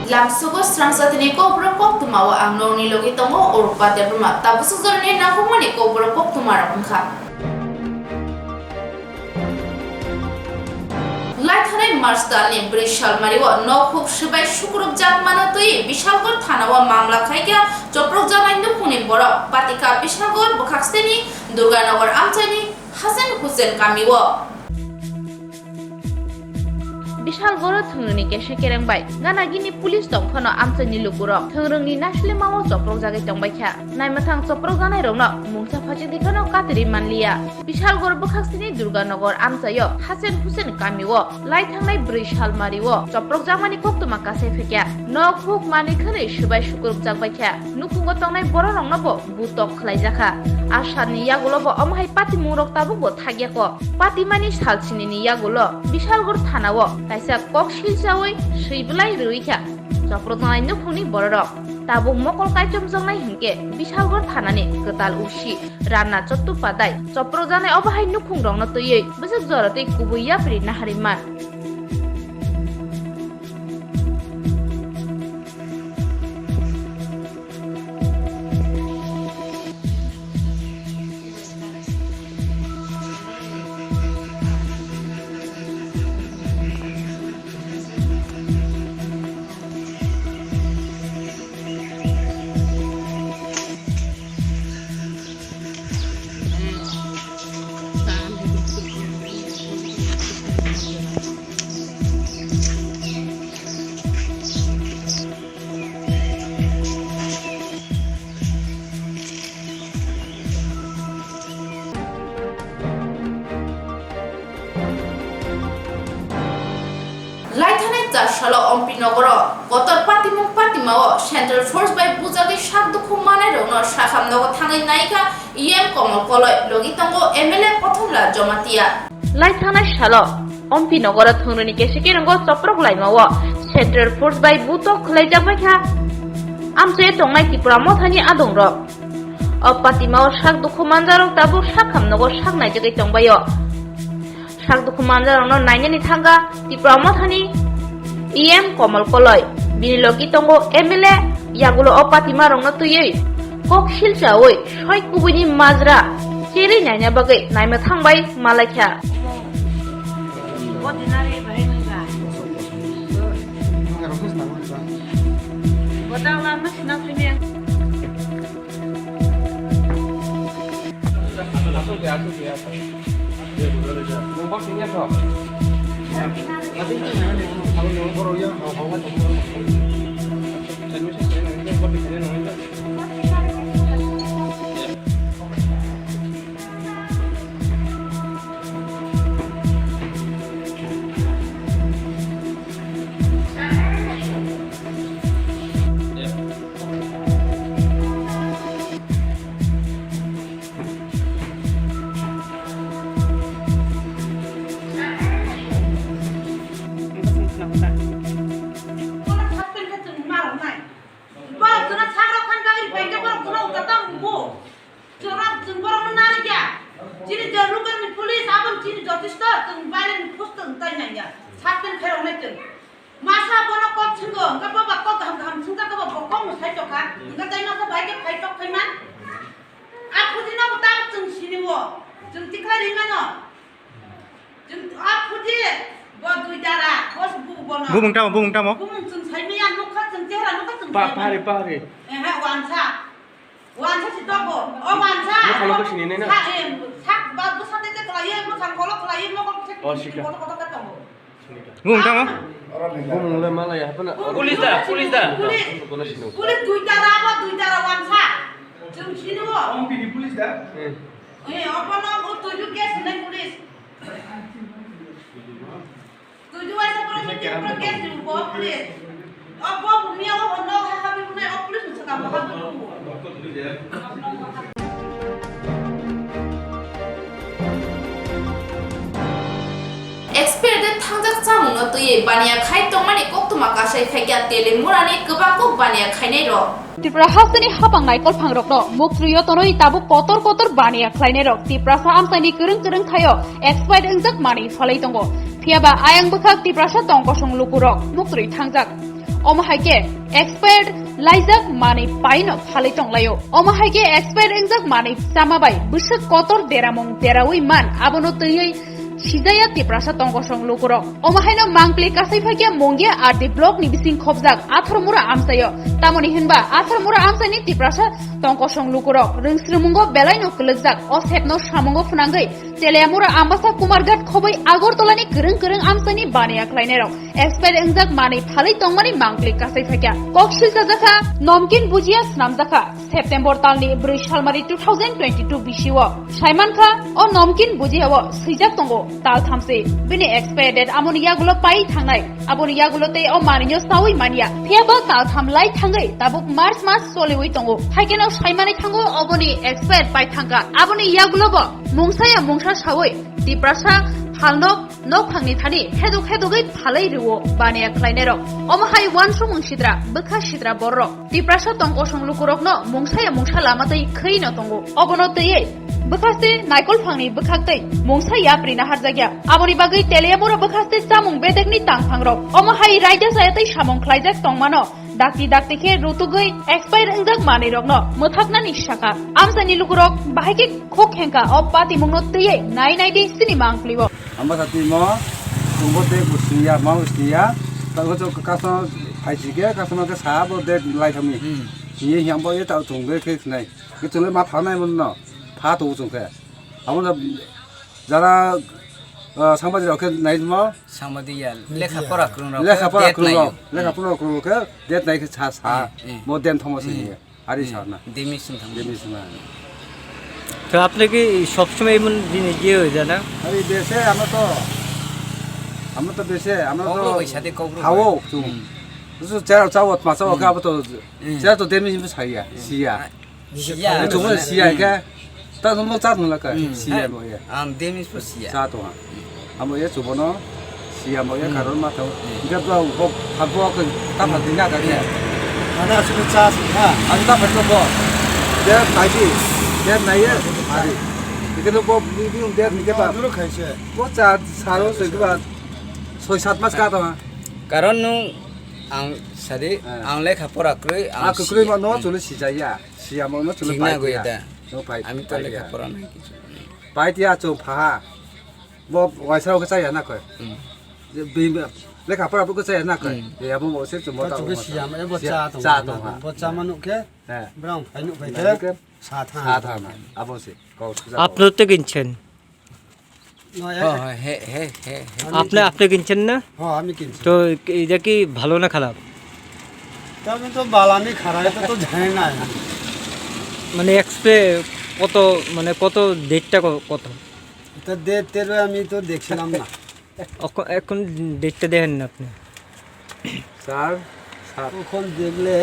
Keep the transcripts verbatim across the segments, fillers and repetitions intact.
Lamsugo srangsa tini kokborok koktwma o ang nokni logi tongo Urupa Debbarma. Tabuk sujorni nakhukmani kokborok koktwma rok wngkha. Laithanai March talni bwrwi salmari o nok huk swbai sukrupjak mano twi Bishalgarh thana o mamla khaikha choprokjaknai nukhungni borok. Patikha Bishalgarh bwkhaksini Durganagar amchaini Hasen Husen kami o. Bishalgarh o thwngrini kesa kereng bai gana gini police tong phano amchaini lukurok thwngringni naislemao choprokjagwi tongbaikha. Naimwthang choprokjaknairokno mungsa phaichikdi phano katirwi manliya. Bishalgarh bwkhaksini Durganagar amchaio Hasen Husen kamio laithangnai bwrwi salmario choprokjakmani koktwma kasai phaikha. Nok huk manwi khwnwi swbai sukrupjakbaikha. Nukhungo tongnai bororoknobo butok khlaijakha. A salni yagulobo omo hai patimungrok tabukbo thakyakho. Patimani sal sinini yagulo Bishalgarh thanao kaisa kok silchaui swi bwlai rwikha choprokjaknai nukhungni bororok. Tabuk mokol kaichomjaknai hinkhe Bishalgarh thanani kwtal O C Ranna Chattopadhyay choprokjaknai obo hai nukhungrokno twiwi bwswk jora twi kubui yapri naharwi man. Laithanai char salo Ompi nogoro kotor patimung patimao Central Force bai bujagwi sak dukhu manairokno sakham nogo thangwi naikha E M Komol Koloi, logi tongo M L A Prothomlal Jamatia. Laithanai salo Ompi nogoro thwngrini kesa kereng o choprok laimao Central Force bai butok khwlaijakbaikha amchai tongnai Tipra Mothani adongrok. O patimao sak dukhu manjarok tabuk sakham nogo sak naijagwi tongbaio. Sak dukhu manjarokno nainani thangkha Tipra Mothani E M Komol Koloi. Bini logi tongo M L A, yagulo o patimarokno twiwi kok silchaui soi kubuini majra cherwi naina bagwi naima thangbai malaikha. Borok chwngno sak rw khan bagwi bai khe borok chwngno uta tang bo. Chwng rok chwng borok no narwk ya. Chini je local ni police abo chini jotisto chwng baire ni post chwng tai nai ya. Suspend khe rok nai chwng. Masa bono kok chwng go, hwnkhe bo ba kok kaham kaham chwng ta khe bo kok no sai tok kha. Hwnkhe tai masa bai khe phai tok khai man. A phuti no bo tabuk chwng sini o. Chwng tikhlai ri mano. Chwng a phuti bo dui dara, bo se bu bono. Bumung tamo, bumung tamo? Bumung chwng sai maya nukha, chwng chehra nukha, chwng Pa-, sai maya. Pahari, pahari. Eh, ha, wansa. Wansa si tobo. O wansa. Mo khalo ko sini nai na? Sa, eh, sak ba bu sa te te khlai, mo khang kholo khlai, mo ko se. O, sika. Koto koto ka tobo. Bumung tamo? Bumung le malaya hapna. Police da, police da. Police. Kono sino. Police dui dara, bo dui dara wansa. Chwng sini o. Om pidi police da? Eh. Eh, obo no o tuju case nai police. Tuju waisa pura meeting pura case ni bo police. Obo bumia o no ha ha bi bunai o police ni sakam ha bi bu. Expire date thangjak chamungno twiwi baniya khai tongmani koktwma kasai phaikha Telimurani kwbang kok baniya khainai rok. Tripura hasteni hapang naikolphangrokno muktrwi o tonwi tabuk kotor kotor baniya khlainairok Tiprasa amchaini kwrwng kwrwng thaio expire wngjak manwi phalwi tongo. Phiyaba ayang bwkhak Tiprasa tong kosong lukurok muktrwi thangjak. Omo hai khe expired laijak manwi paino phalwi tonglaio. Omo hai khe expired wngjak manwi chama bai bwswk kotor deramung deraui man, abono twiwi sijaya Tiprasa tongkosong lukurok. Omo haino mangpli kasai phaikhe Mungia R D block ni bising khobjak Atharmura amchaio. Tamoni hinba Atharmura amchaini Tiprasa tongkosong lukurok rwngsrwmungo belaino kwlwkjak. O sepno samungo phwnangwi Teliamura Ambasa Kumarghat khobwi Agartala ni kwrwng kwrwng amchaini baniya khlainairok expired wngjak manwi phalwi tongmani mangpli kasai phaikha. Kok silchajakha, nomkin bujia snamjakha. September talni bwrwi salmari two thousand twenty-two bisio saimankha, o nomkin bujiao swijak tongo tal thamse. Bini expired date amoni yagulo pai thangnai, aboni yagulo tei o manwino saui manya. Phiyaba tal tham lai thangwi tabuk March mas choliwi tongo. Haikeno saimani thango oboni expired pai thangkha. Aboni yagulobo mungsaya mungsa saui Tiprasa phalnok nokphangni thani heduk hedugwi phalwi rwo baniya khlainairok. Omo hai uansukmung sidra, bwkha sidra bororok Tiprasa tongkosong lukurokno mungsaya mungsa lama twi khwino tongo. Obono twiwi bwkhaste naikolphangni bwkhaktwi mungsa yapri naharjakya. Aboni bagwi Teliamura bwkhaste chamung bedekni tangphangrok omo hai raida chaya tei samung khlaijak tongmano dakti dakti khe rutugwi expire wngjak manwirokno mwthaknani saka. Amchaini lukurok bahai khe khok khengkha o patimungno twiwi nai nai di chini mangpli-o. Ambasa twi mo, chwngbo tei bo siniya, ma bo siniya. Tabuk chwng customer phai si khe, customer khe sa bo date lai thangmi. Hmm. Siniya hiya bo ye ta chwng be khe sinai. Khe chwng le ma pha nai mo no. Pha to chwng khe. Abo no jara, ah, sambadi rok khe nai mo. Sambadi ya, lekha pora kwrwng rok lekha khe pora date kwrwng nai rok, o. Lekha pora kwrwng rok khe date nai khe sa, sa. Hmm, hmm. Bo den thangma siniya. Ari Hmm. sarna. Demi sing thang. Demi sing thang. তো আপনি কি সবসময় এমন জিনিস দিয়ে হয়ে যায় না? আরে বেচে আমরা তো, আমরা তো বেচে, আমরা তো kokro bai sade kokro hao bai. Chung. Hmm. Busu chera chawat ma chawat Hmm. ka to. Hmm. Chera to demi sing saya, Hmm. siya. Siya. Itu pun siya Hmm. ka. Ta no cha thang la ka. Hmm. Siya mo ya. Ang demi spo siya. Cha to ha. Amo ye chubono siya mo ye Hmm. karon ma tong. Hmm. Hingke bo bo pha bo ke ta pha dinga ka ke. Hmm. Ana asuk cha sing ha. Ani ta pha to bo. De nai di. De nai ye. Ari. Hingke to bo bi bi de hingke ba. Duro khai se. Bo cha saro se ba. Soi sat mas ka to ha. Karon nung ang sadi, Ah. ang lekha pora kwrwi, ang Ah, kwrwi siya. Ma no Hmm. Chuli sijaya. Siya mo no chuli Chingna pai goi tiya. Da. No pai. Ami to pai lekha tiya. Pora nai kichu. Pai tiya chu pha ha. Bo waisa ko chaya na koi. Hmm. Je bi lekha pora bo ko chaya na koi. Hmm. Ye abo mo se chu mo ta. Chuki siya mo, e bo cha tong. Cha tong ha. Bo cha manu ke. Eh. Brown phai nu phai Nai ke. Ke sa tha. Sa tha na. Abo se. Ko. আপনি তো কিনছেন। No, হ্যাঁ, হ্যাঁ, হ্যাঁ, হ্যাঁ, হ্যাঁ। আপনি, আপনি কিনছেন না? হ্যাঁ, আমি কিনছি। তো এটা কি ভালো না খারাপ? তা আমি তো বালা নি খারাপ, এটা তো জানি না আমি। মানে এক্সপে কত, মানে কত ডেটটা ক-, কত? এটা ডেট টেট আমি তো দেখছিলাম না। অখ-, এখন ডেটটা দেখেন না আপনি। চার সাত। এখন দেখলে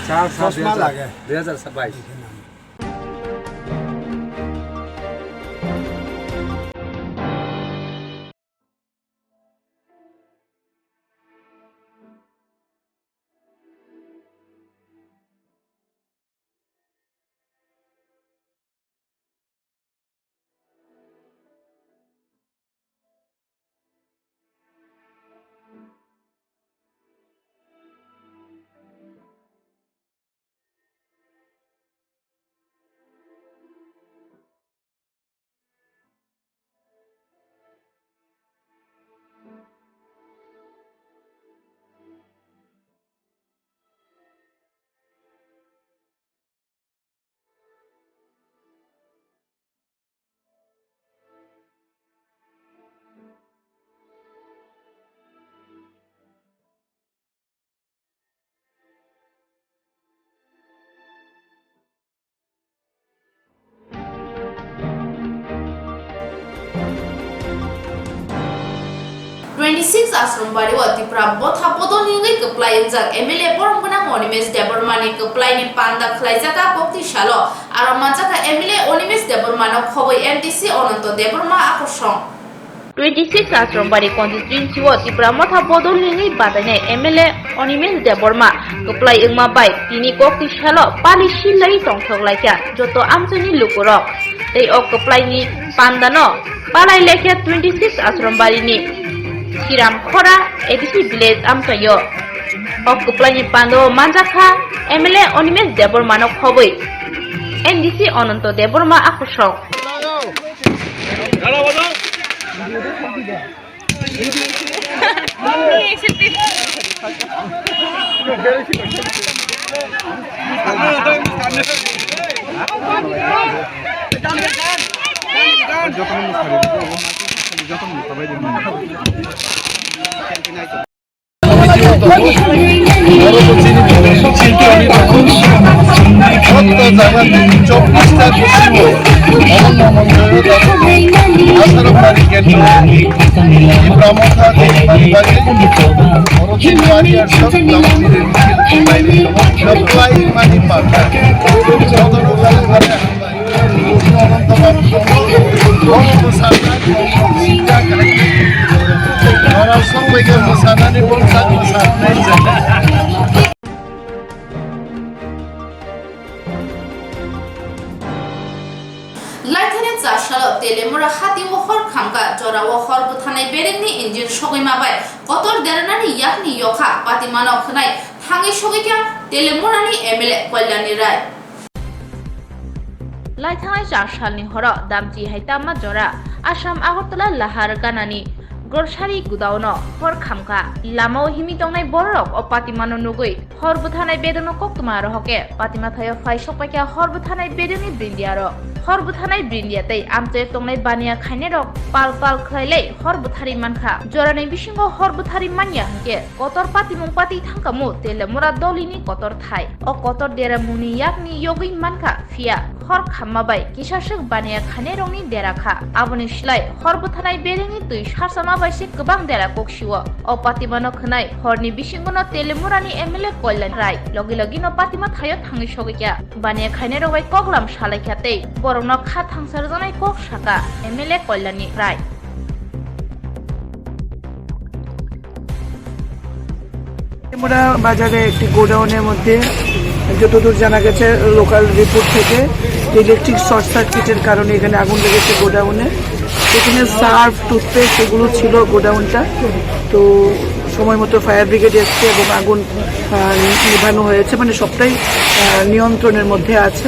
চার সাত চশমা দুই হাজার, লাগে। দুই হাজার বাইশ। Twenty six Ashram Bari o Tipra Motha bodol ni wngwi kwplai wngjak M L A borom gwnang Animesh Debbarma ni kwplai ni panda khwlaijak a kokti salo. Aro manjak a M L A Animesh Debbarma no khobwi M D C Ananto Debbarma a kosong. Twenty six Ashram Bari constituency o Tipra Motha bodol ni wngwi batainai M L A Animesh Debbarma kwplai wngma bai tini kokti salo pali silai tongthok laikha joto amchaini lukurok. Tei o kwplai ni panda no palai laikha twenty six Ashram Bari ni Siram Khora, A D C village amchaio. O kwplaini pando manjakha M L A Animesh Debbarmano khobwi N D C Ananto Debbarma akhosong. Laithani chasalo Telemura hati o hor khamkha, jorao hor bwthanai berengni engine sogwi ma bai kotor deranani yakni yokha patimano khwnai thangwi sogwi kha Telemurani M L A Koilani Rai. Laithangnai char salni horo Damchi hai Tamma jora Assam Agartala Lahar ganani grocery godown-o hor khamkha. Lamao himwi tongnai bororok o patimano nugwi hor bwthanai bedengno koktwma rohokhe patima thaio phai sokpaikha hor bwthanai bedengni brindiarok. Hor bwthanai brindia tei amchaio tongnai baniya khainairok pal pal khlailai hor bwtharwi mankha. Jorani bisingo hor bwtharwi manya hinkhe kotor patimung patwi thangkhamu Telemura dolini kotor thai. O kotor deramungni yakni yogwi mankha, phiya hor khamma bai kisa swk baniya khainairokni dera kha. Aboni slai hor bwthanai berengni twi sarsama bai se kwbang dera koksio. O patimano khwnai horni bisingono Telemurani M L A Koilani Rai logi logino patima thaio thangwi sogwi kha. Baniya khainairok bai koklam salaikha tei borokno kha thangsa rwjaknai kok sakha M L A Koilani Rai. Teliamura বাজারে একটি গোডাউনের মধ্যে যতদূর জানা গেছে local report থেকে, electric short সার্কিটের কারণে এখানে আগুন লেগেছে গোডাউনে। এখানে সার্ফ, টুথপেস্ট এগুলো ছিল গোডাউনটা। তো সময় মতো ফায়ার ব্রিগেড এসছে এবং আগুন, আহ, নিভানো হয়েছে, মানে সবটাই, আহ, নিয়ন্ত্রণের মধ্যে আছে।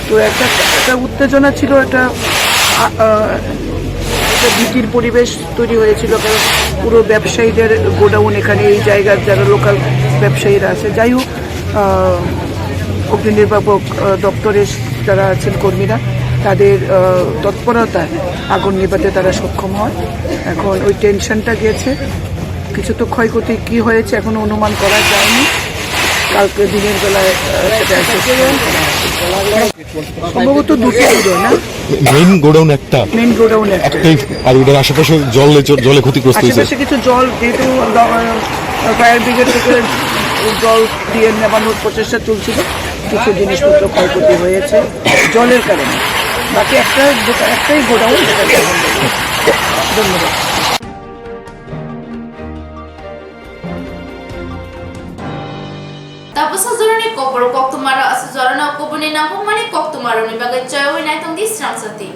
তো একটা, একটা উত্তেজনা ছিল, একটা, আ, আ, একটা ভীতির পরিবেশ তৈরি হয়েছিল, কারণ পুরো ব্যবসায়ীদের গোডাউন এখানে, এই জায়গার যারা লোকাল ব্যবসায়ীরা আছে। যাই হোক, আহ, অগ্নি নির্বাপক, আহ, দপ্তরের যারা আছেন কর্মীরা, তাদের, আহ, তৎপরতায় আগুন নেভাতে তারা সক্ষম হয়। এখন ওই টেনশনটা গেছে, কিছু তো ক্ষয়ক্ষতি কি হয়েছে এখনো অনুমান করা যায়নি। কালকে দিনের বেলায়, আহ, সেটা অ্যাসেস করা হবে। সম্ভবত দুটো বোধহয়, না? মেইন গোডাউন একটা। মেইন গোডাউন একটা। একটাই, আর ওটার আশেপাশে জলে, জলে ক্ষতিগ্রস্ত হয়েছে। আশেপাশে কিছু জল, যেহেতু দ-, ফায়ার ব্রিগেড থেকে জল দিয়ে নেভানোর প্রচেষ্টা চলছিল, কিছু জিনিসপত্র ক্ষয়ক্ষতি হয়েছে জলের কারণে। বাকি একটা দোকা-, একটাই গোডাউন, যেটা এখন বন্ধ। ধন্যবাদ। Tabuksa jorani kokborok koktwmarok aswk jorano kubuni nangkukmani koktwmarokni bagwi choyawi naitongdi srangchati.